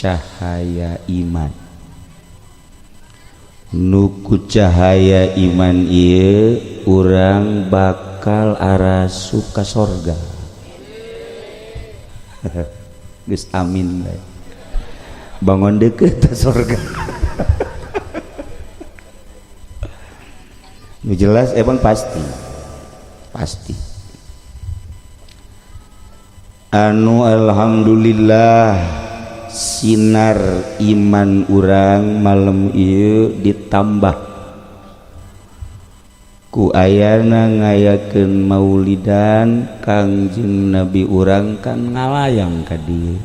Cahaya iman. Nuku cahaya iman ieu urang bakal arasup ka sorga. Geus amin bae. Bangun deukeut ka sorga. Nu jelas emang pasti. Pasti. Anu alhamdulillah sinar iman urang malam ieu ditambah ku ayana ngayakeun maulidan Kangjeng Nabi urang kan ngalayang ka dieu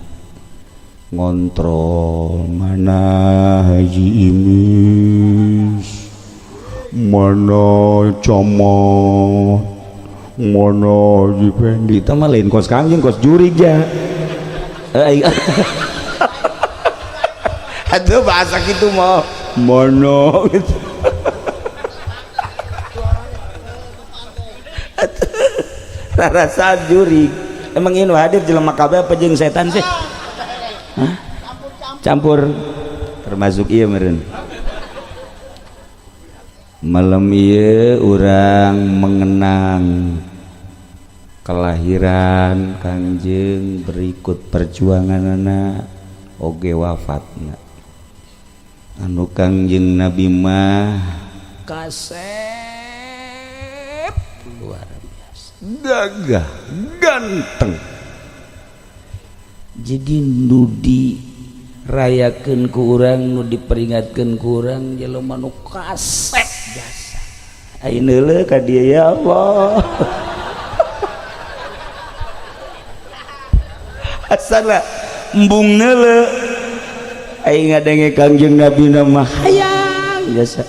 ngontrol mana Haji Imis, mana camat, mana Haji Pendi. Tah mah lain kos Kangjeng, kos jurig ja. Aduh bahasa gitu mau mono gitu. Rasa jurig. Emang ini hadir jelema kabeh apa jeung setan sih? Hah? Campur. Termasuk ieu meureun. Malam ieu urang mengenang kelahiran Kangjeng berikut perjuanganana oge wafatna. Anu Kangjeng Nabi mah kasep luar biasa, gagah, ganteng. Jadi nu dirayakeun ku urang, nu diperingatkeun ku urang jelema nu kasep jasa. Ayeuna neuleuh ka dieu ya Allah. Asana embung neuleuh. Aing ngadenge Kangjeng Nabi nama hayang jasa.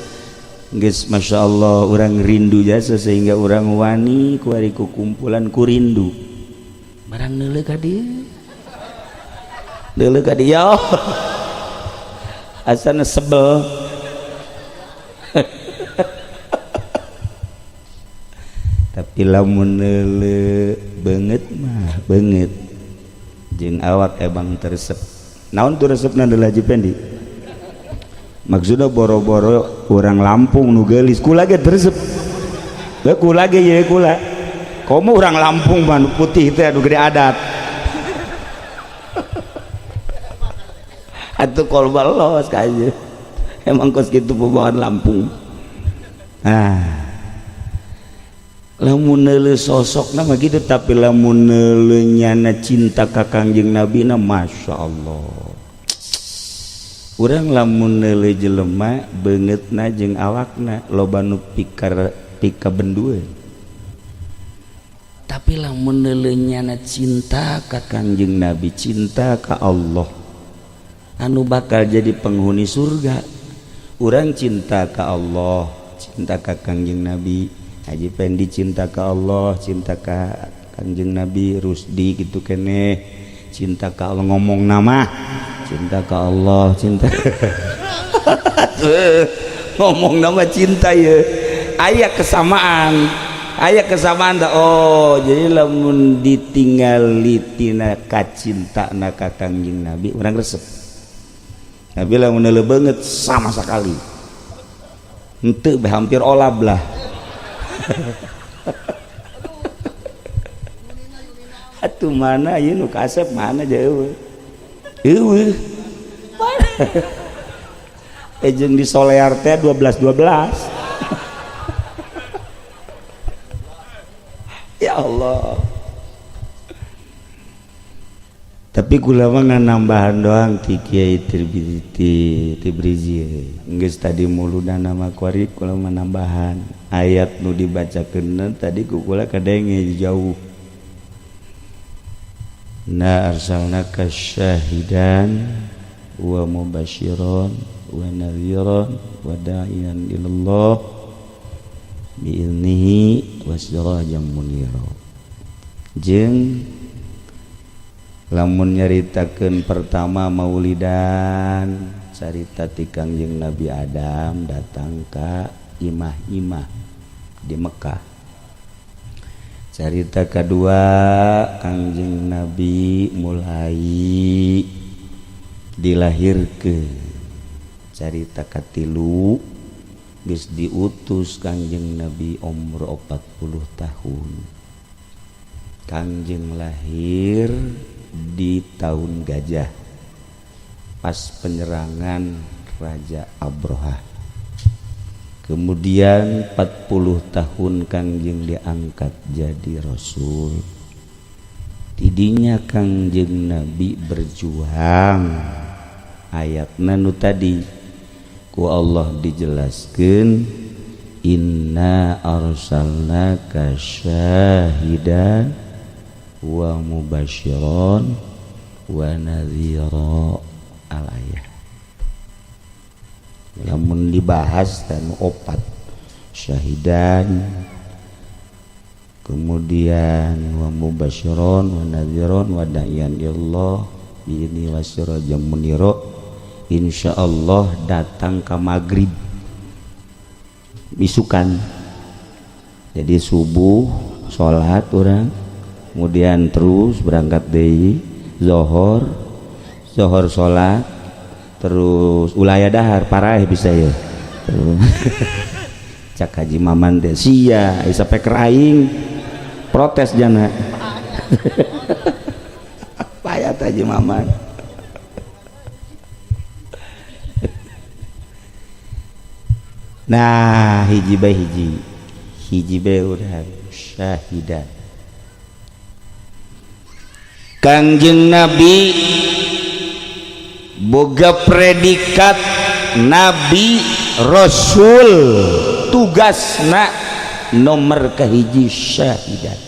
Geus masyaallah urang rindu jasa sehingga urang wani ku ari ku kumpulan ku rindu. Barang neuleuh ka dieu. Neuleuh ka dieu ya. Asana sebel. Tapi lamun neuleuh beungeut mah beungeut. Jeung awak emang teresep. Naon tuh resepna adalah Haji Pendi? Maksudnya boro-boro orang Lampung nu geulis kula ge teresep. Heuh kula ge ye kula. Komo orang Lampung mah nu putih teh anu gede adat. Atuh kolba los ka aja. Emang kos kitu pembawaan Lampung. Ah. Lamun neuleuh sosokna mah kitu, tapi lamun neuleuh nyana cinta ka Kangjeng Nabi na Masya Allah. Urang lamun neuleuh jelema beungeutna jeung awakna loba nu pikar pika bendueun. Tapi lamun neuleuh nyana cinta ka Kangjeng Nabi, cinta ka Allah anu bakal jadi penghuni surga. Urang cinta ka Allah, cinta ka Kangjeng Nabi. Haji Pendi cinta ka Allah, cinta ka Kangjeng Nabi, Rusdi gitu kene cinta ka Allah, ngomong nama cinta ka Allah, cinta ngomong nama cinta ya. Aya kesamaan, aya kesamaan dah. Oh jadi lamun ditinggali tina kacintana ka Kangjeng Nabi urang resep. Nabi lamun neuleuh beungeut sama sekali henteu, hampir olab lah. Atuh mana ieu nu kasep mana jauh. Eueuh. Jeung di Solear teh 12 12. Ya Allah. Tapi kula mah nambahan doang ti Kiai Tibrizi. Geus tadi muludana mah kuari kula mah nambahan ayat nu dibacakeun tadi ku kula kadenge jauh. Na arsalnaka syahidan wa mubasyiran wa nadhiran wa da'iyan ilallah biiznihi wa sirajan munira. Jeung lamun nyaritakeun pertama maulidan carita ti Kangjeng Nabi Adam datang ka imah-imah di Mekah. Carita kedua Kangjeng Nabi mulai Dilahirkeun carita katilu, geus diutus Kangjeng Nabi umur 40 tahun. Kangjeng lahir di tahun gajah, pas penyerangan Raja Abroha. Kemudian 40 tahun Kangjeng diangkat jadi rasul. Tidinya Kangjeng Nabi berjuang. Ayat nu tadi ku Allah dijelaskan, inna arsalnaka syahidan wa mubasyiran wa nadhira, al ayat. Lamun dibahas dan opat, syahidan, kemudian wa mubasyiran wa nadhiran wa da'iyan ilallah bi'idznihi wa sirajan munira. Insyaallah datang ke maghrib isukan. Jadi subuh sholat orang, kemudian terus berangkat deui, zohor, zohor sholat terus, ulah dahar parah bisa ya. Terus cak Haji Maman teh, sia isa peker aing protes jana payat Haji Maman. Nah, hiji bae, hiji hiji bae udah syahidan. Kangjeng Nabi boga predikat nabi rasul, tugasna nomor kahiji syahidan.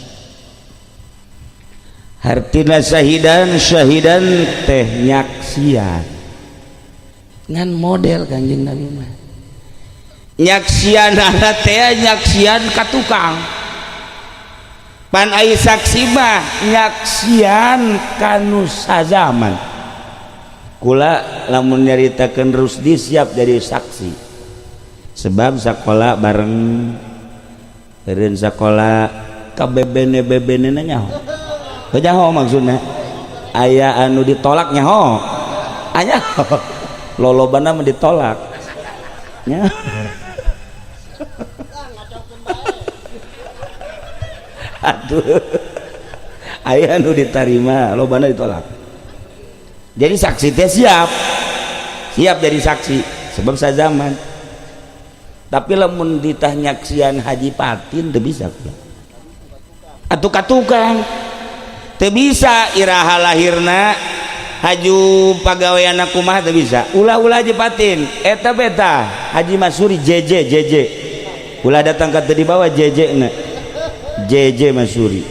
Hartina syahidan, syahidan teh nyaksian. Ngan model Kangjeng Nabi mah nyaksian teh nyaksian ka tukang. Pan ai saksi mah nyaksian kanu sazaman. Kula lamun nyaritakeun Rusdi siap jadi saksi, sebab sekolah bareng, eureun sakola ka bebene bebene nyaho. Teu nyaho maksudna, aya anu ditolak nyaho, aya lolobana mah ditolak nya. Aduh, aya anu ditarima, lobana ditolak. Jadi saksi teh siap, siap jadi saksi sebab sazaman. Tapi lamun ditah nyaksian Haji Patin teu bisa kula. Atuh ka tukang teu bisa, iraha lahirna, haju pagaweanna kumaha teu bisa. Ulah-ulah Haji Patin eta beta Haji Masuri JJ JJ, ulah datang ka teu dibawa JJ na JJ Masuri.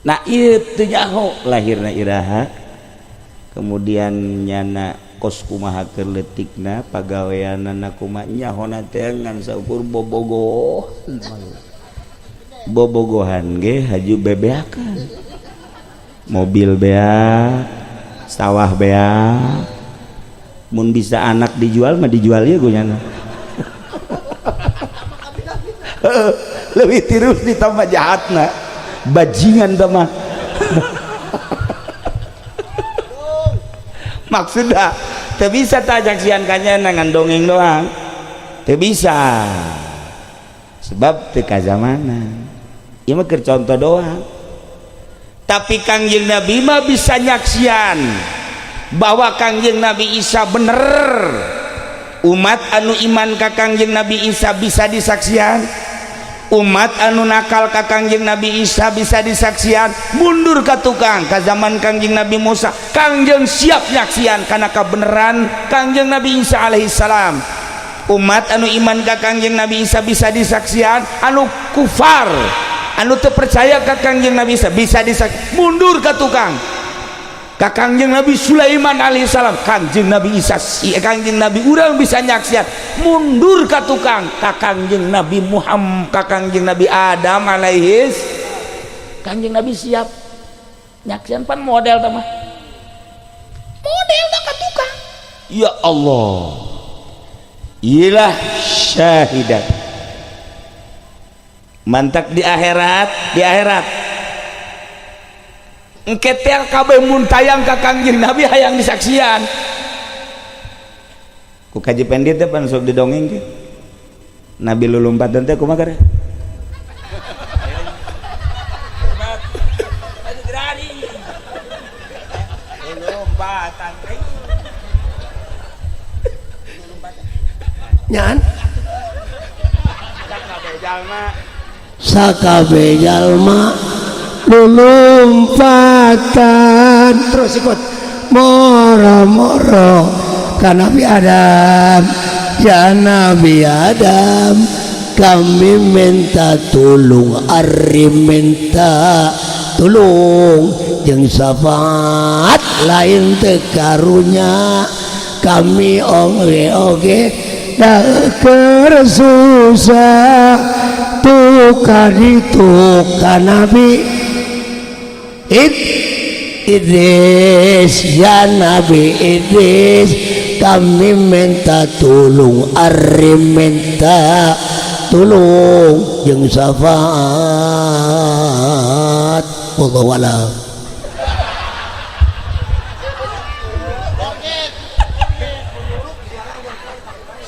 Nah, itu nyaho lahirna iraha, kemudian nyana kos kumaha keur leutikna, pagaweanana kumaha, nyahona teh ngan saukur bobogoh bobogohan ge haju bebeakan, mobil beak, sawah beak. Mun bisa anak dijual mah dijual ya gue nyana. Lebih tirus ditambah jahatna, bajingan tambah. Maksudnya teu bisa tajaksian kanya ngan dongeng doang, teu bisa, sebab teu kazamanan. Ieu mah keur contoh doang. Tapi Kangjeng Nabi mah bisa nyaksian bahwa Kangjeng Nabi Isa bener. Umat anu iman ka Kangjeng Nabi Isa bisa disaksian, umat anu nakal ka Kangjeng Nabi Isa bisa disaksian. Mundur ka tukang ka zaman Kangjeng Nabi Musa, Kangjeng siap nyaksian karena kebenaran Kangjeng Nabi Isa alaihissalam. Umat anu iman ka Kangjeng Nabi Isa bisa disaksian, anu kufar anu teu percaya ka Kangjeng Nabi Isa bisa disaksian. Mundur ka tukang ka Kangjeng Nabi Sulaiman alaihissalam, Kangjeng Nabi Isa, Kangjeng Nabi urang bisa nyaksian. Mundur ka tukang ka Kangjeng Nabi Muhammad, ka Kangjeng Nabi Adam alaihis, Kangjeng Nabi siap nyaksian. Pan model tah mah model tah ka tukang. Ya Allah, ilah syahidat. Mantak di akhirat, di akhirat Engke teh kabeh mun tayang ka Kangjeng Nabi hayang disaksian. Ku Kaji Pendi teh pan sok didongeng ke. Nabi lulumpatan teh kumaha kare? Nyan sakabe jalma lulumpatan terus ikut moro-moro ka Nabi Adam, ya Nabi Adam kami minta tolong, ari minta tolong jeung syafaat lain teu karunya kami oge-oge da keur susah tukar itu ka Nabi Idris, ya Nabi Idris kami minta tolong, ari minta tolong jeung syafaat. Wallahu a'lam.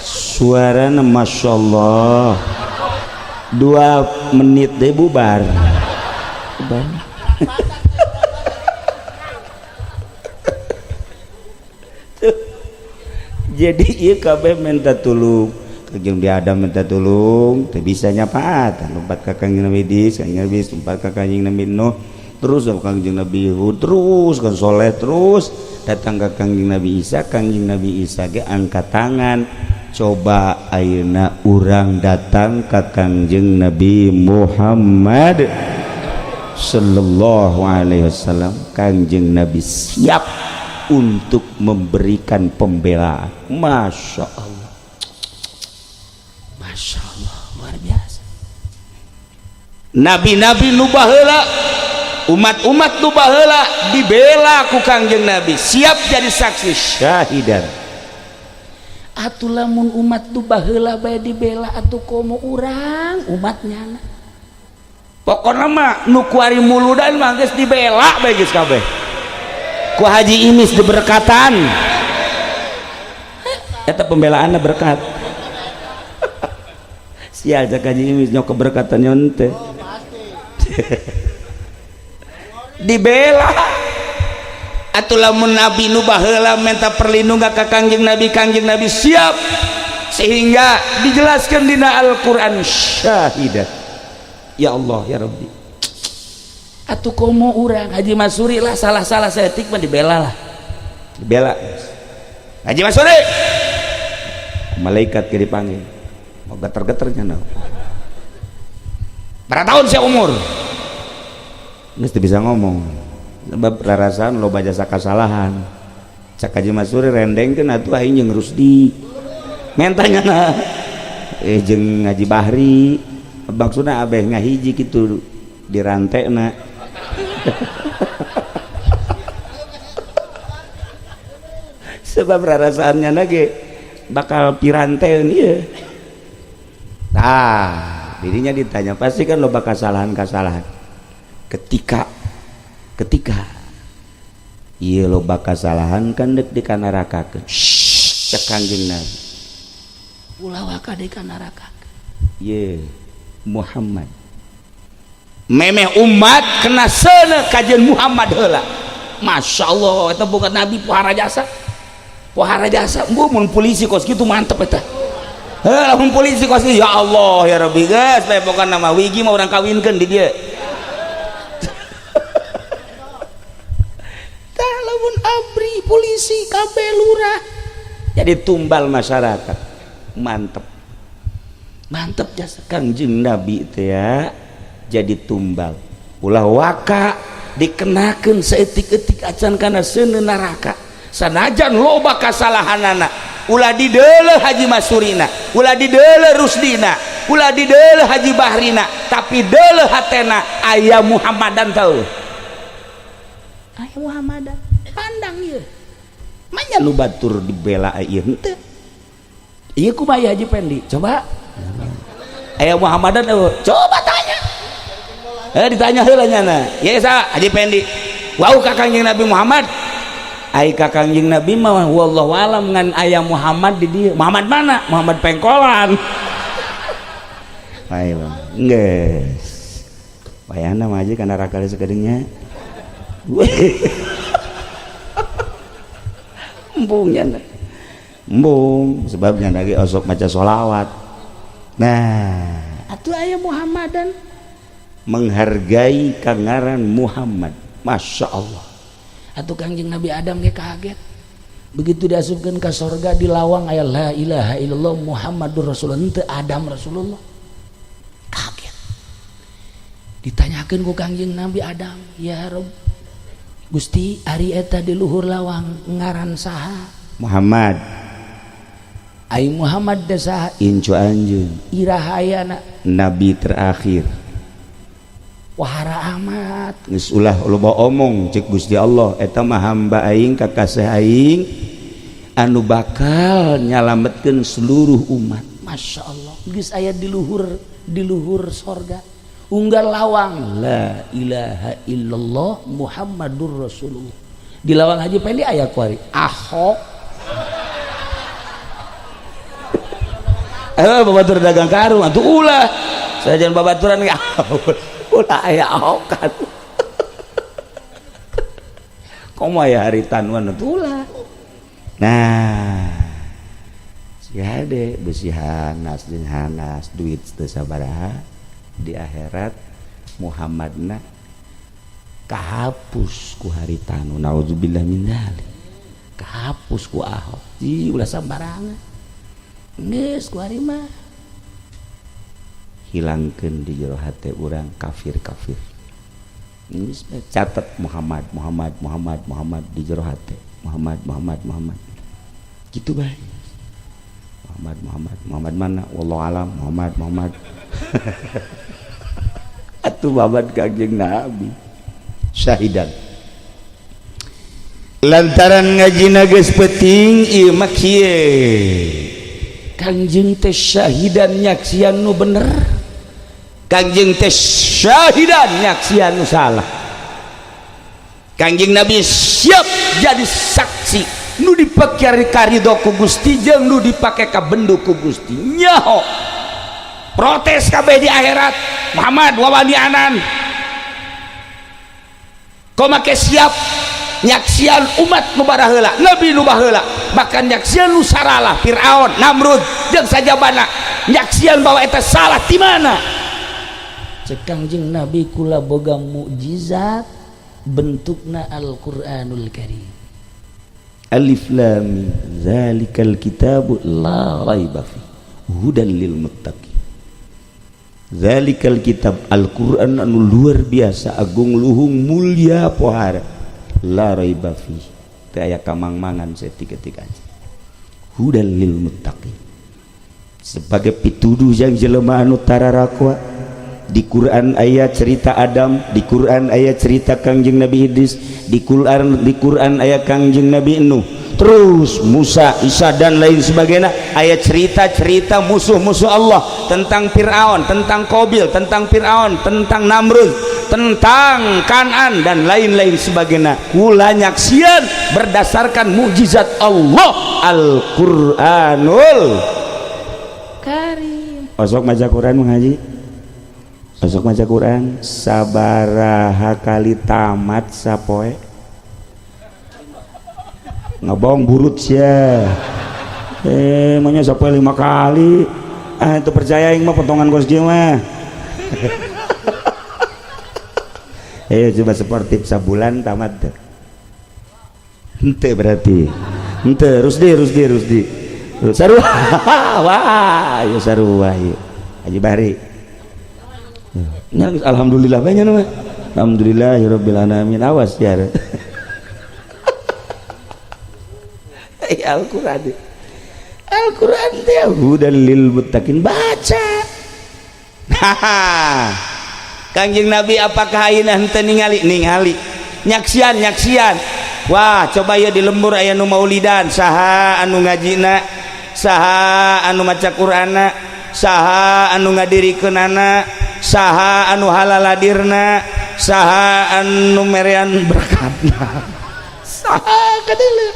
Suarana Masya Allah 2 menit deh bubar. Bubar. Jadi ieu kabeh minta tulung. Kangjeng Nabi Adam minta tulung, teu bisa nyapaat. Lompat ka Kangjeng Nabi Idris, Kangjeng Nabi Idris lompat ka Kangjeng Nabi Nuh, terus ka Kangjeng Nabi Hud, terus kan soleh terus datang ka Kangjeng Nabi Isa, Kangjeng Nabi Isa ge angkat tangan. Coba ayeuna urang datang ka Kangjeng Nabi Muhammad sallallahu alaihi wasallam, Kangjeng Nabi siap untuk memberikan pembelaan. Masya Allah, Masya Allah, luar biasa. Nabi-nabi nu baheula, umat-umat nu baheula dibela ku Kangjeng Nabi, siap jadi saksi syahidan. Atuh lamun umat nu baheula bae dibela, atuh komo urang umatnya. Pokona mah nu kuari muludan mah geus dibela bae geus kabeh. Ku Haji Imis diberkatan. Eta pembelaanna berkat. Sial cak Haji Imis nyok keberkatan nyon teh. Dibela. Atuh lamun nabi nu baheula minta perlindungan ka Kangjeng Nabi, Kangjeng Nabi siap, sehingga dijelaskan dina Al-Qur'an syahidat. Ya Allah ya Rabbi. Atuh komo urang Haji Masuri lah salah-salah saeutik mah dibela lah. Dibela. Haji Masuri. Malaikat ke dipanggil. Mau geter-geternya no. Berapa tahun saya umur? Geus teu bisa ngomong. Sebab rarasaan loba jasa kasalahan. Cak Haji Masuri rendengkeun atuh aing jeung Rusdi. Mentanya na. Jeung Haji Bahri. Maksudna abeh ngahiji kitu dirantekna. Sebab rarasaannya lagi bakal piranteun ieu. Tah, dirinya ditanya pasti kan loba kasalahan-kasalahan. Ketika ieu loba kasalahan kan deuk dikanarakakeun. Cek Kangjeng Nabi. Ulah waka dikanarakakeun. Ye Muhammad. Memeh umat kena seuneu kajian Muhammad heula. Masya Allah, eta boga nabi pohara jasa. Pohara jasa, embuh mun polisi kos kitu mantep eta. Heuh, lamun polisi kos kitu, ya Allah ya Rabbi geus bae pokona mah wigi mah urang kawinkeun di dieu. Tah lamun abri polisi kabeh lurah jadi tumbal masyarakat. Mantep. Mantep jasa Kangjeng Nabi teh ya. Jadi tumbal. Ulah waka dikenakeun saeutik-eutik acan kana seuneu neraka. Sanajan loba kasalahanana, ulah dideuleuh Haji Masurina, ulah dideuleuh Rusdina, ulah dideuleuh Haji Bahrina, tapi deuleuh hatena aya Muhammadan tau. Aya Muhammadan. Pandang ieu. Manya nu batur dibela ieu henteu. Ieu kumaha Haji Pendi? Coba. Aya Muhammadan eueuh. Coba tanya. Ditanya heula nyana. Ye sa Haji Pendi. Wau ka Kangjeng Nabi Muhammad. Ai ka Kangjeng Nabi mah wallahu alam ngan aya Muhammad di dieu. Muhammad mana? Muhammad Pengkolan. Ayo, geus. Wayahna mah aja kana rakal sakedeungnya. Embung nya. Embung sebabnya lagi osok maca sholawat. Nah, atuh aya Muhammadan menghargai kangaran Muhammad. Masya Allah. Atuh Kangjeng Nabi Adam ge kaget. Begitu diasupkeun ka sorga di lawang aya la ilaha illallah Muhammadur Rasulullah, henteu Adam Rasulullah. Kaget. Ditanyakeun ku Kangjeng Nabi Adam, "Ya Rob, Gusti, ari eta di luhur lawang ngaran saha?" Muhammad. Ai Muhammad teh saha? Incu anjeun. Iraha ayana? Nabi terakhir. Wahara amat. Geus ulah loba omong cek Gusti Allah, eta mah hamba aing kakasih aing anu bakal nyalametkeun seluruh umat. Masya Allah, geus aya di luhur sorga. Unggal lawang la ilaha illallah Muhammadur Rasulullah. Di lawang Haji Pendi aya kuari Ahok. Babatur dagang karung atuh ulah. Sajan babaturan ge ulah aya Ahok kan. Komo aya hari tanuan atuh ulah. Nah, si hade besi hanas jeung hanas duit teu sabaraha di akhirat Muhammadna kahapus ku haritanu, naudzubillah min dzalik, kahapus ku Ahok. Ih, ulah sambarangan geus ku ari mah hilangkeun di jero hate urang kafir-kafir. Geus catet Muhammad Muhammad Muhammad Muhammad di jero hate, Muhammad Muhammad Muhammad gitu bae. Muhammad Muhammad Muhammad mana wallahu alam Muhammad Muhammad. Atuh Muhammad Kangjeng Nabi syahidan lantaran ngajina geus penting ieu mah kieu. Kangjeng teh syahidan nyaksian nu bener, Kangjeng teh syahidan nyaksian nu salah. Kangjeng Nabi siap jadi saksi nu dipake karido ku Gusti jeung nu dipake ka bendu ku Gusti. Nyaho protes kabeh di akhirat Muhammad wawanianan kau make siap nyaksian umat nu baraheula, nabi nu baheula, bahkan nyaksian nu saralah Fir'aun, Namrud jeung sajabana, nyaksian bahwa eta salah ti mana? Cek Kangjeng Nabi kula boga mukjizat bentukna Al-Qur'anul Karim. Alif lam mim zalikal kitabu la raiba fi hudan lil muttaqin. Zalikal kitab Al-Qur'an anu luar biasa agung luhung mulia pohara la raiba fi teu aya kamang-mangan saeutik-eutik aja hudan lil muttaqin sebagai pituduh yang jelema anu tararakwa. Di Quran aya cerita Adam, di Quran aya cerita Kangjeng Nabi Idris, di Quran aya Kangjeng Nabi Nuh, terus Musa, Isa dan lain sebagainya. Aya cerita-cerita musuh-musuh Allah tentang Fir'aun, tentang Qabil, tentang Fir'aun, tentang Namrud, tentang Kanan dan lain-lain sebagainya. Kula nyaksian berdasarkan mukjizat Allah Al-Qur'anul Karim. Osok maca Quran mengaji, osok maca Quran sabaraha kali tamat sapoe? Ngabong burut sia, maunya sapoe 5 kali. Ah, itu percaya aing mah potongan kos kieu mah. Coba sportif sabulan tamat teu? Henteu berarti. Henteu, Rusdi Rusdi Rusdi. Sarua. Wah, ya sarua ieu. Haji Bahri. Nya alhamdulillah bae nya mah. Alhamdulillahirabbil alamin. Awas ya. Al-Qur'an. Al-Qur'an teh hudan lil muttaqin, baca. Haha. Kangjeng Nabi apakah ayeuna henteu ningali? Ningali. Nyaksian, nyaksian. Wah, coba ya di lembur aya nu maulidan, saha anu ngajina, saha anu maca Qur'anna, saha anu ngadirikeunana, saha anu halaladirna, Saha anu merean berkatna? Saha? Kadele,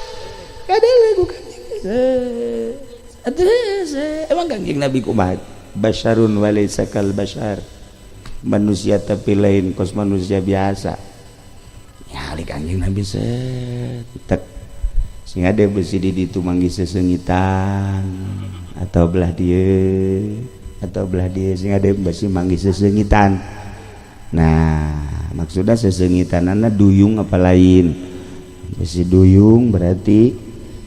kadele ku Kanjeng. Emang Kanjeng Nabi kumaha? Basyarun walaysa kal basyar, manusia tapi lain kos manusia biasa. Ya Kanjeng Nabi set tek sing ada besi di ditu manggih sesengitan atau belah dia atau belah dia, sing ada besi manggih sesengitan. Nah, maksudnya sesengitan anu duyung apa lain? Besi duyung berarti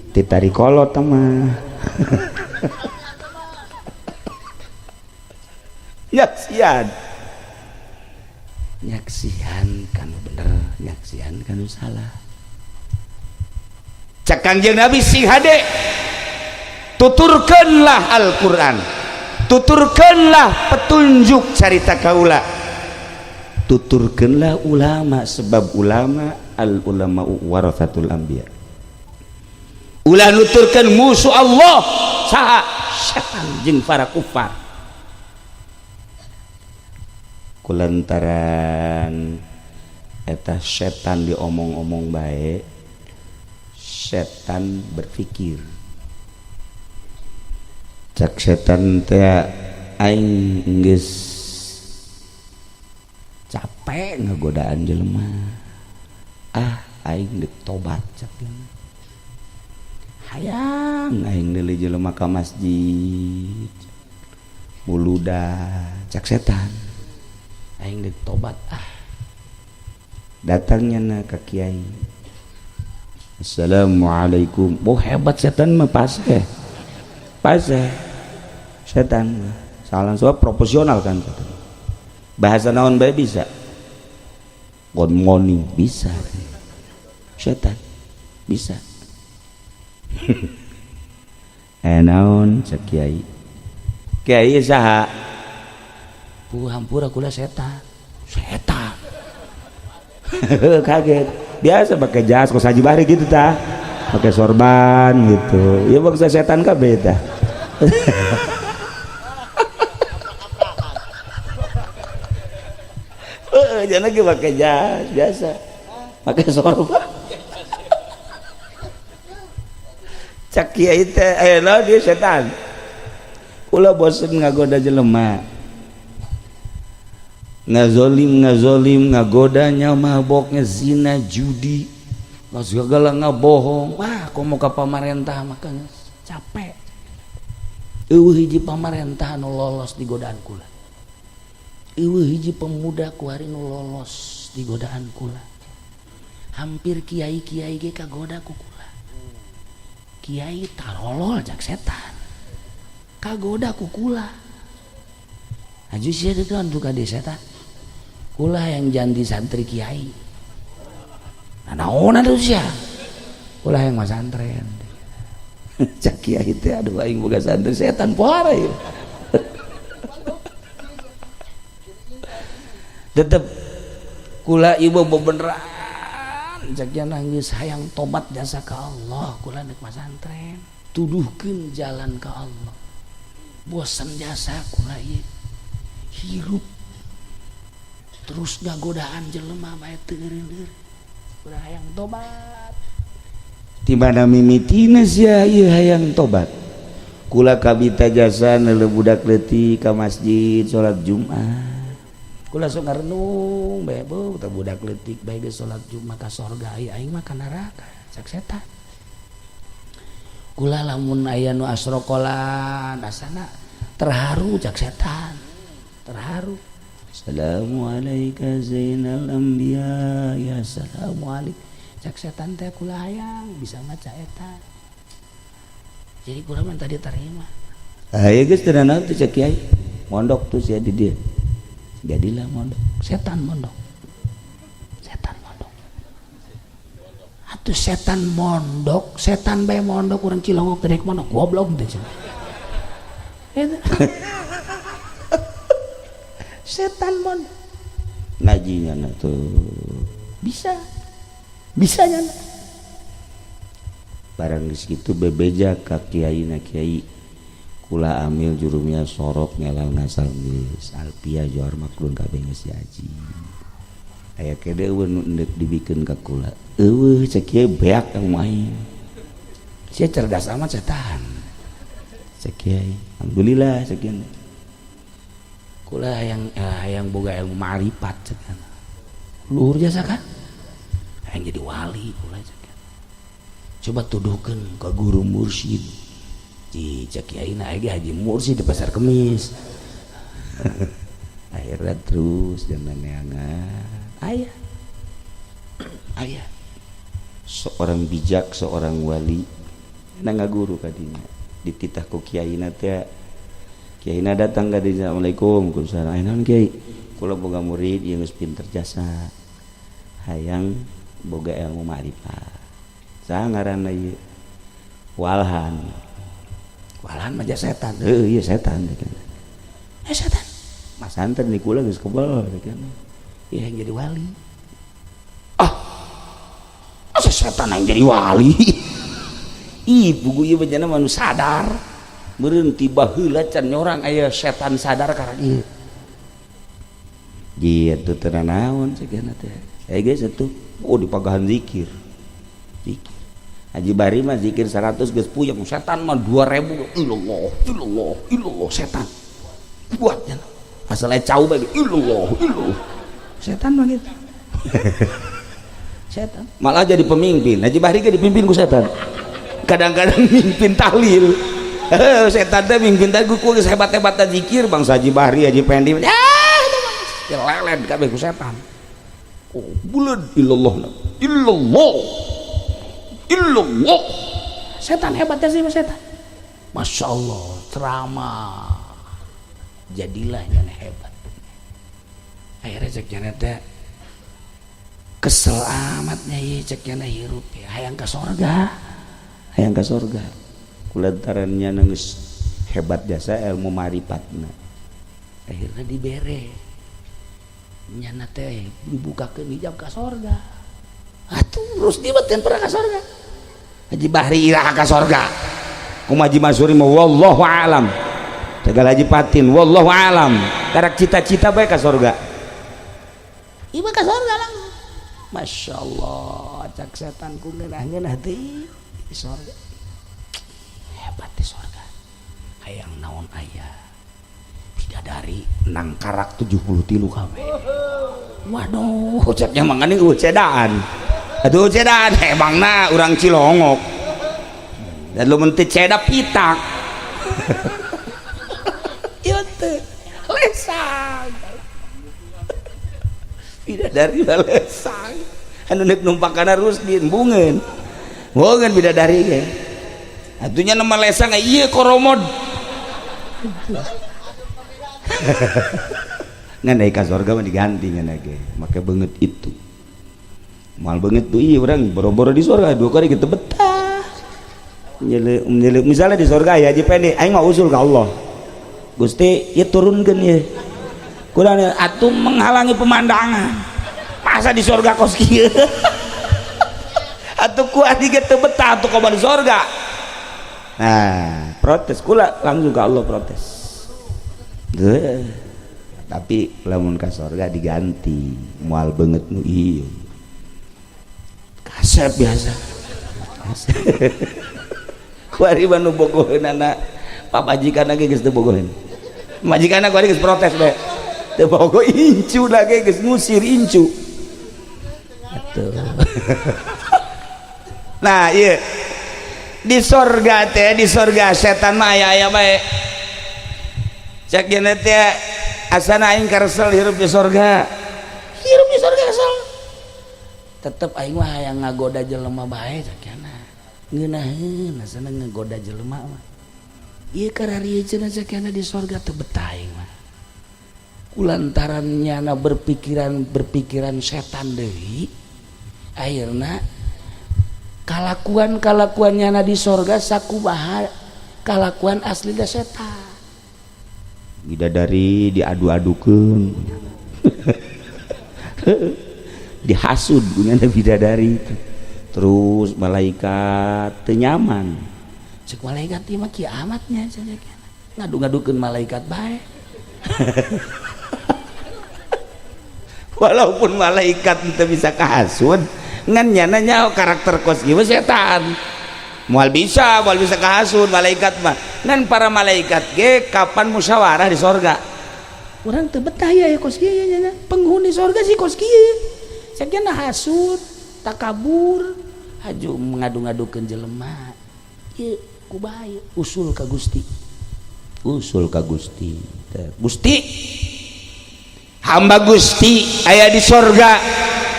titari kolot mah. Nyaksian, nyaksian kanu bener, nyaksian kanu salah. Cak Kangjeng Nabi, sing hade, tuturkanlah Al-Quran, tuturkanlah petunjuk carita kaula, tuturkanlah ulama, sebab ulama, al ulama warathatul anbiya. Ulah nuturkan musuh Allah saha, setan jeung para kufar. Kulantaran eta setan diomong-omong baik, setan berpikir. Cak setan teh, aing geus capek ngagodaan jelema, ah, aing dek tobat. Cak, hayang aing deuli jelema ka masjid muluda. Cak setan, aing dek tobat ah. Datangnya na ka kiai, "Assalamualaikum." Oh, hebat setan mah, pase pase setan mah salah, sebab proporsional kan setan. Bahasa naon bae bisa, good morning bisa, setan bisa. "Eh, naon?" cek kiai. "Kiai saha?" "Bu, hampura, kula setan." Setan kaget. Biasa pakai jas kos Haji Bahri gitu tah, pakai sorban gitu ya, bangsa setan kabeh tah. Jangan lagi pakai jas biasa, pakai sorban. Cak kiai teh, "Eh, naon dia setan? Kula bosen ngagoda jelema, ngazolim, ngazolim, ngagodanya maboknya, zina, judi, segala, ngabohong. Wah, komo ka pamarentah makanya capek. Eueuh hiji pamarentah nu lolos di godaan kula, eueuh hiji pemuda kuari nu lolos di godaan kula. Hampir kiai-kiai ge kagoda ku kula. Kiai tarolol," cak setan, "kagoda ku kula." Aju sia itu kan di setan, kula yang janti santri kiai. Nah, naon atuh sia? Kula yang masantren. Cak kiai teh, "Aduh, aing boga santri setan pohara ieu." "Tetep kula ieu bebeneran," cak nangis, "hayang tobat jasa ka Allah. Kula nek masantren, tuduhkeun jalan ka Allah. Bosan jasa kula ieu, hirup terus ngagodaan jelema bae teu eureun. Kula hayang tobat." Di mana mimitina sia ieu hayang tobat? "Kula kabita jasa neuleu budak leutik ka masjid salat Jumat. Kula sok ngarenung bae, beuh, tah budak leutik bae geus salat Jumat ka sorga, aing mah ka neraka." Cak setan, "Kula lamun aya nu asrokolan asana terharu." Cak setan, terharu. "Assalamualaikum zainal anbiya ya, assalamualaikum." Cak setan teh, "Kula hayang bisa maca eta, jadi kula mah tadi terima." "Ah ya geus, teu naon teh," cek kiai, "mondok tuh sia di dia." Jadilah mondok setan, mondok setan, mondok atuh setan, mondok setan bae mondok, urang Cilongok teh mondok, goblok teh cenah. Setan mondok, ngajinya na tuh bisa bisa nya. Barang geus kitu bebeja ka kiai na, "Kiai, kula amil jurumnya, sorok, ngelal, ngasal geus, alpia, johar, maklun, kabeh geus diaji." Aya kede eueuh nu endek dibikeun ka kula. Eueuh cek kieu beak kang aing. Sia cerdas amat setan. Cek kiai. Alhamdulillah cek kieu. Kula hayang boga ilmu ma'rifat cek. Luhur jasa kan? Hayang jadi wali kula cek. Coba tuduhkeun ka guru mursyid. Ji cek kiai na ge Haji Mursyid di Pasar Kemis. Akhirnya terus zaman neangan ayah ayah seorang bijak, seorang wali na ngaguru kadinya dititah ku kiaina teh. Kiaina datang ka dinya, "Assalamualaikum." "Waalaikumsalam." "Aya naon, Kiai?" "Kula boga murid ieu geus pinter jasa, hayang boga ilmu ma'rifat." "Saha ngaranna ieu?" "Walhan." "Walhan mah setan." "Heuh, ieu setan." "Eh, setan masanten di kula geus kebel." "Iya, yang jadi wali." "Ah, asa setan yang jadi wali?" Ih, buku ieu bejana mah sadar meureun ti baheula can nyorang aya setan sadar karena ieu. Gitu teu naon cegana teh. Eh geus atuh, oh dipagahan zikir. Zikir. Haji Bari mah zikir 100 geus puyeng, setan mah 2000. Illallah, illallah, illallah setan. Buat nya. Asal aya cau bae illallah, illallah. Setan mah gitu. Setan malah jadi pemimpin. Haji Bahri ge dipimpin ku setan. Kadang-kadang mimpin tahlil. Setan teh mimpin tahlil ku geus hebat-hebat zikir bangsa Haji Bahri, Haji Pendi. Ah, lelet kabeh ku setan. Oh, buleud illallah. Illallah. Illallah. Setan hebatnya sih setan. Masya Allah, ceramah. Jadilah nyana hebat. Akhirnya cek nyana teh kesel amatnya ieu cek nyana hirup ya hayang ka sorga. Hayang ka sorga. Kulantaran nyana geus hebat jasa ilmu marifatna. Akhirnya dibere. Nyana teh dibukakeun hijab ka sorga. Atuh terus dia mah pernah ka sorga. Haji Bahri iraha ka sorga. Kumaha Haji Mansuri mah wallahu alam. Segala Haji Patin wallahu alam. Karak cita-cita bae ka sorga. Ieu mah ka sorga langsung. Masya Allah, cak setan ku ngeunah-ngeunah teh di sorga. Hebat di sorga. Hayang naon aya. Bidadari nang karak 73 kabeh. Waduh, ceknya mangane eueuh cedaan. Aduh cedaan emangna urang Cilongok. Dan lu teu ceda pitak. Ieu teh lesang. Bidadari mah lesang. Anu nek numpak kana Rusdin bungeun. Bungeun bidadari ge. Atunya nama lesang ieu koromod. Ngan ka sorga mah diganti ngan ge. Make beungeut itu. Moal beungeut tuh ieu urang boro-boro di sorga dua kali gitu betah. Nyele, nyele, misalnya di sorga ya Haji Pendi, aing mah usul ka Allah. Gusti, ieu turunkeun ieu. Kurang atuh menghalangi pemandangan. Masa di sorga kos kieu? Atuh ku adi ge teu betah atuh komo di sorga. Nah, protes kula langsung ke Allah protes. Deuh. Tapi lamun ka sorga diganti, moal beungeut nu ieu. Kasep biasa. Kuari mah nu bogoheunana pamajikan ge geus teu bogoheun. Majikanna kuari geus protes bae. Teu bogoh incu lagi geus ngusir incu. Atuh. Nah, iya. Di sorga teh, di sorga setan mah aya-aya bae. Cek dieuna teh asana aing karesel hirup di sorga. Hirup di sorga kesel. Tetep aing mah hayang ngagoda jelema bae cek cenah. Ngeunaheun asana ngagoda jelema mah. Ieu kararieu cenah cek cenah di sorga teu betah aing mah. Kulantaran nyana berpikiran berpikiran setan deui, akhirna kalakuan kalakuan nyana di sorga sakumaha kalakuan asli da setan. Bidadari diadu-adukeun. Dihasud punya bidadari itu. Terus malaikat teu nyaman. Cek malaikat ieu mah kiamatnya cenah. Ngadu-ngadukeun malaikat bae. Walaupun malaikat teu bisa kahasut, ngan nyana nyaho karakter kos kieu setan. Moal bisa kahasut malaikat mah. Ngan para malaikat ge kapan musyawarah di sorga, urang teu betah ya kos kieu nya, penghuni sorga sih kos kieu. Sakieu hasud, takabur, haju ngadu-ngadukeun jelema. Ieu kumaha ieu? Usul ka Gusti, usul ka Gusti. Gusti, hamba Gusti aya di sorga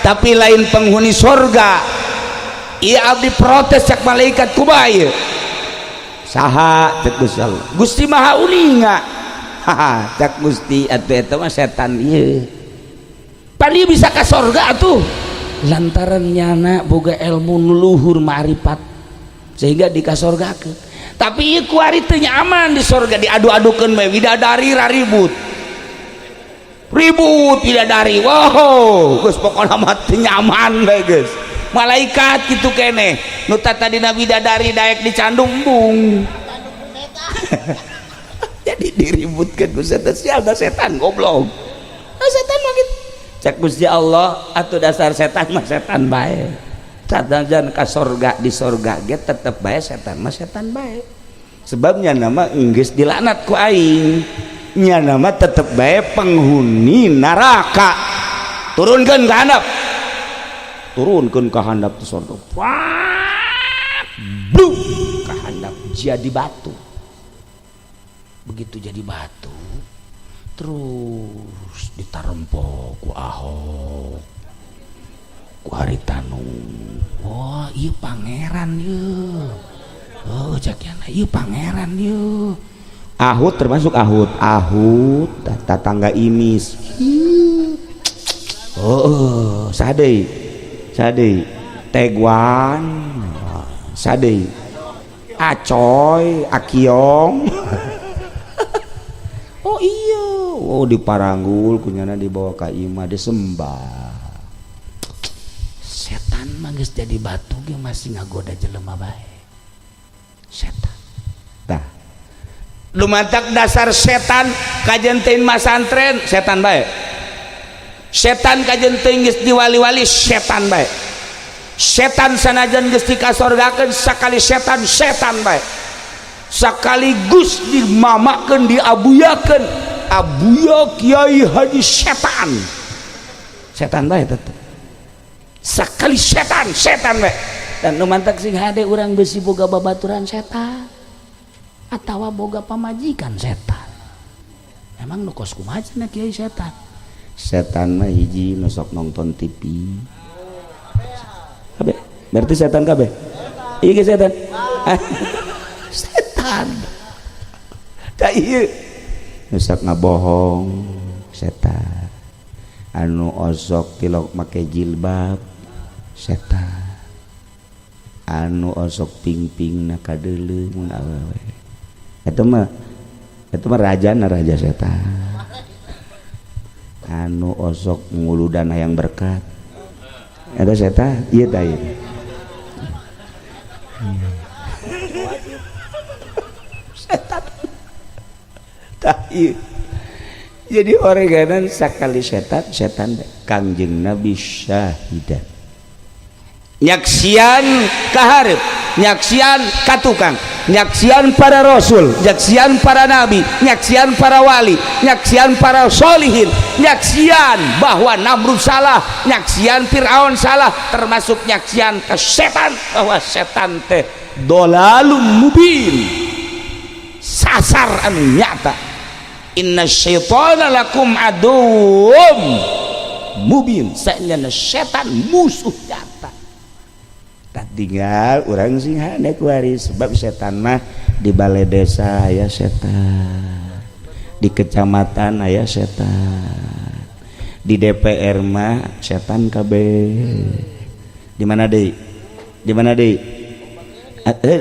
tapi lain penghuni sorga. Iya, abdi protes, cak malaikat. Kumaha ieu? Saha? Cek Gusti Allah. Gusti Maha uninga. Haha, cak Gusti, atuh eta mah setan ieu. Pan ieu bisa ka sorga atuh lantaran nyana boga ilmu nu luhur, ma'rifat, sehingga dikasorgakeun. Tapi ieu kuari teu nyaman di sorga, diadu-adukeun we widadari, raribut ribut bidadari. Wow, geus pokona mah teu nyaman we geus. Malaikat kitu keneh nu tadina bidadari daek dicandung embung, jadi diributkan ku setan. Sial da setan goblok. Ah, setan mah gitu. Cek Gusti Allah, atuh dasar setan mah setan bae, sanajan ka sorga, di sorga ge tetep bae setan mah setan bae, sebabnya nama enggeus dilaknat ku aing, nya nama tetep bae penghuni neraka. Turunkeun ka handap, turunkeun ka handap di sorga. Wah, bluk ka handap jadi batu. Begitu jadi batu terus ditarempo ku Ahok, ku Haritanu. Wah, iya pangeran ieu. Oh, cak ieu pangeran ieu. Ahut termasuk ahut ahut tatangga imis. Oh, sade sade teguan, sade acoy akiong. Oh iya, oh diparanggul kunyana, dibawa ka imah, disembah. Setan mah geus jadi batu ge masih ngagoda jelema bae setan. Tah, lumatak dasar setan kajen teuing masantren setan bae, setan kajen teuing geus diwali-wali setan bae, setan sanajan geus dikasorgakeun sakali setan setan bae, sekaligus dimamakeun, diabuyakeun, abuya Kiai Haji setan setan bae tetep, sekali setan setan bae. Dan nu mantak sing hade urang besi boga babaturan setan atawa boga pamajikan setan. Emang nu kos kumaha cenah kiai setan? Setan mah hiji, nu sok nonton TV kabeh berarti setan kabeh. Iya ge setan, setan. Tak, iya, nu sok ngabohong setan, anu osok tilok make jilbab setan, anu osok ping-ping na kadeuleu mun awewe, eta mah raja na raja setan, anu osok nguludan hayang berkat eta setan. Iya ta, iya setan. Tah iya, jadi oreganan sakali setan setan. Kangjeng Nabi syahidan, nyaksian kaharep, nyaksian katukang, nyaksian para rasul, nyaksian para nabi, nyaksian para wali, nyaksian para solihin, nyaksian bahwa Namrud salah, nyaksian Fir'aun salah, termasuk nyaksian ke setan bahwa setan teh dolalum mubin, sasar anu nyata. Inna syaitana lakum aduwwum mubin, saenyana setan musuh nyata. Tak tinggal orang sing hade kuari, sebab setan mah di balai desa aya setan, di kecamatan aya setan, di DPR mah setan kabeh. Di mana deui? Di mana deui?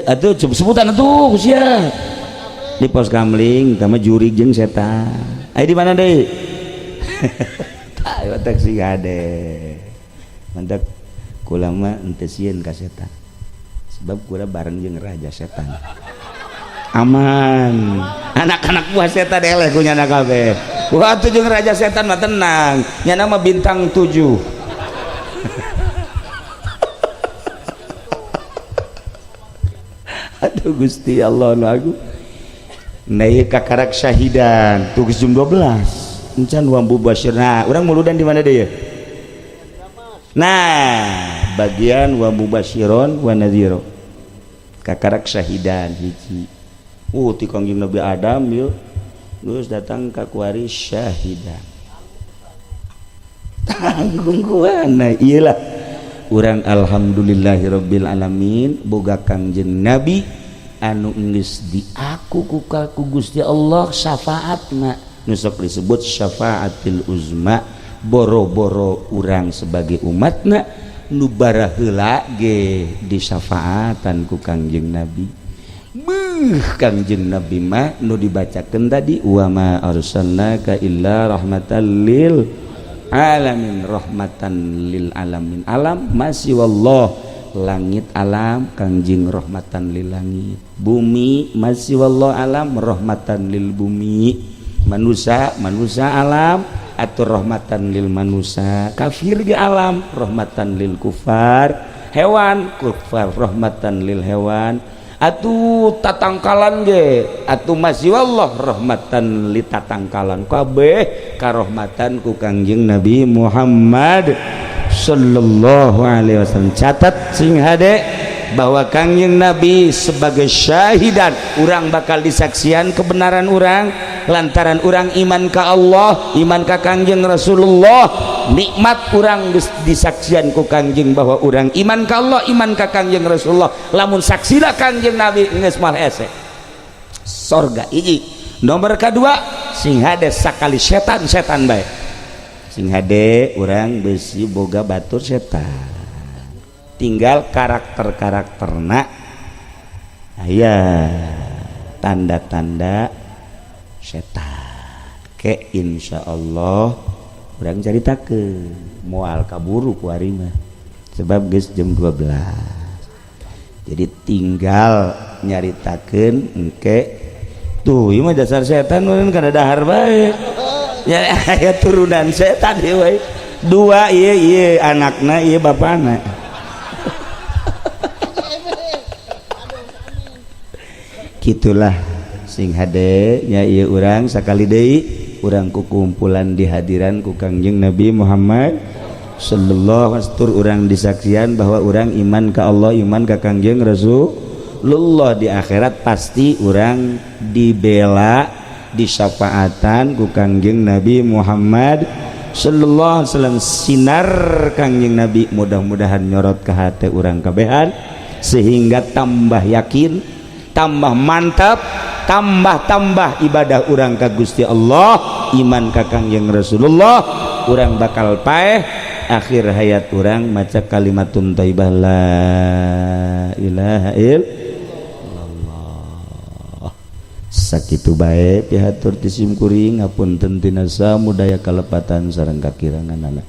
Atuh sebutan atuh sia. Di pos kamling tama jurig jeung setan. Aya di mana deui? Tah, matak sing hade, mantap. Kula mah henteu sieun ka setan, sebab kula bareng jeung raja setan, aman. Anak-anak buah setan eleh ku nyana kabeh. Wah, tujuh raja setan mah tenang, nya nama bintang 7. Aduh Gusti Allah nu agung. Nah, ieu kakarak syahidan tugas jam 12. Encan wa mubasysyiron. Nah, urang muludan di mana deui? Nah, bagian wa mubasyiron wa nadhiro. Kakarak syahidan hiji. Ti Kangjeng Nabi Adam yeuh. Geus datang ka kuari syahidan. Tanggung kuana ieu lah. Urang alhamdulillahirabbil alamin boga Kangjeng Nabi anu geus diaku ku Gusti Allah syafaatna nu sok disebut syafaatil uzma, boro-boro urang sebagai umatna nu baraheula ge disyafaatan ku Kangjeng Nabi. Beuh, Kangjeng Nabi mah nu dibacakeun tadi wa ma arsalnaka illa rahmatan lil alamin, rahmatan lil alamin. Alam masih wallah, langit alam Kangjeng rahmatan lil langit, bumi masih wallah alam rahmatan lil bumi, manusia manusia alam atau rahmatan lil manusia, kafir ge alam rahmatan lil kufar, hewan kufar rahmatan lil hewan, atuh tatangkalan ge atuh masih wallah rahmatan li tatangkalan, kabeh karohmatan ku Kangjeng Nabi Muhammad sallallahu alaihi wasallam. Catat sing hade bahwa Kangjeng Nabi sebagai syahidan, urang bakal disaksian kebenaran urang lantaran urang iman ka Allah, iman ka Kangjeng Rasulullah. Nikmat urang disaksian ku Kangjeng bahwa urang iman ka Allah, iman ka Kangjeng Rasulullah. Lamun saksila Kangjeng Nabi geus moal hese sorga. Hiji nomor kedua, sing hade sakali setan setan bae, sing hade urang besi boga batur setan, tinggal karakter-karakterna aya tanda-tanda setan ke. Insyaallah urang caritakeun moal kaburu ku ari mah sebab geus jam 12, jadi tinggal nyaritakeun engke. Tuh, ieu mah dasar setan meureun kana dahar bae ya, aya turunan setan ieu we dua, ieu ieu anakna, ieu bapana. Gitulah sing hade nya, ieu urang sakali deui urang kukumpulan di hadiran ku Kangjeng Nabi Muhammad sallallahu alaihi wasallam, urang disaksian bahwa urang iman ka Allah, iman ka Kangjeng Rasulullah. Di akhirat pasti urang dibela, disyafaatan ku Kangjeng Nabi Muhammad sallallahu alaihi wasallam. Sinar Kangjeng Nabi mudah-mudahan nyorot ke hati urang kabehan sehingga tambah yakin, tambah mantap, tambah-tambah ibadah urang ka Gusti Allah, iman ka Kangjeng Rasulullah. Urang bakal paeh akhir hayat urang maca kalimatun thayyibah, la ilaha illallah. Sakitu bae pihatur ti sim kuring, ngapunten tina samudaya kalepatan sareng kakiranganana.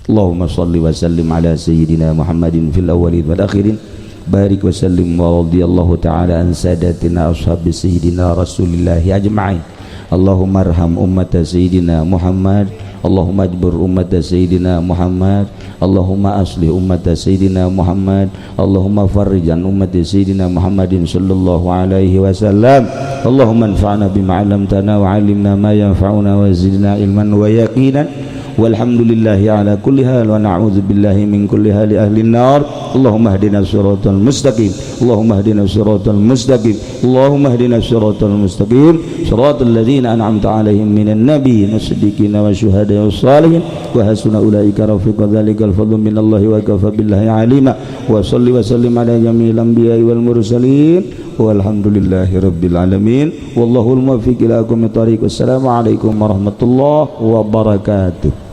Allahumma shalli wa sallim ala sayyidina Muhammadin fil awwalin wal akhirin, barik wa sallim wa radhiyallahu ta'ala an sadatina ashabi sayyidina Rasulillahi ajma'in. Allahumma arham ummata sayyidina Muhammad, Allahumma ajbur ummata sayyidina Muhammad, Allahumma aslih ummata sayyidina Muhammad, Allahumma farrij an ummati sayyidina Muhammadin sallallahu alaihi wasallam. Allahumma anfa'na bima 'allamtana wa 'allimna ma yanfa'una wa zidna ilman wa yaqinan. Walhamdulillahi ala kulli hal wa na'udzu billahi min kulli hali ahli nar. Allahumma hdina siratal mustaqim, Allahumma hdina siratal mustaqim, Allahumma hdina siratal mustaqim, siratal ladzina an'amta alaihim minan nabiyyin was-siddiqin wasyuhada'i was-salihin wa hasuna ulaika rafiqa. Dzalikal fadlu minallahi wa kafa billahi alima. Wa salli wa sallim ala jami'il anbiya'i wal mursalin, walhamdulillahi rabbil alamin, wallahul muwaffiq ila aqwamit thariq. Wassalamu alaikum warahmatullahi wabarakatuh.